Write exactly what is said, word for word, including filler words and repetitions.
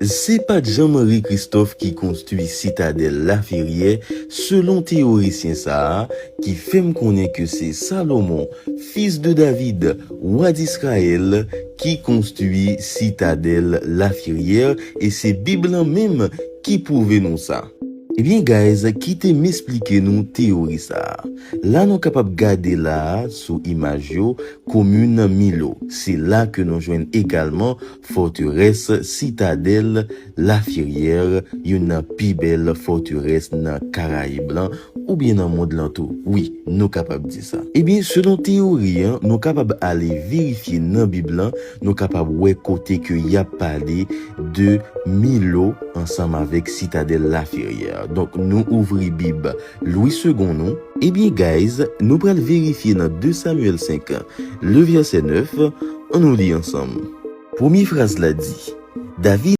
Se pa t Jean-Marie Christophe ki konstwi Sitadèl Laferyè, selon teyorisyen sa a, ki fè m konnen ke se Salomon, fils de David, wa Disrayèl, ki konstwi Sitadèl Laferyè, e se Bib lan menm ki pwouve nou sa. Ebyen, guys, kite m esplike nou teyori sa a. La nou kapab gade la a, sou imaj yo, komin Milo. Se la ke nou jwenn egalman fòterès Sitadèl Laferyè, youn nan pi bèl fòterès nan Karayib lan, oubyen nan mond lan tou. Wi, nou kapab di sa. Ebyen, selon teyori an, nou kapab ale verifye nan Bib lan, nou kapab wè kote ke y ap pale de Milo ansanm avèk Sitadèl Laferyè. Donk, nou ouvri Bib Lwi Segon nou. Ebyen, guys, nou pral verifye nan de Samyèl senk, le vèsè nèf, ann nou li ansanm. Premye fraz la di, David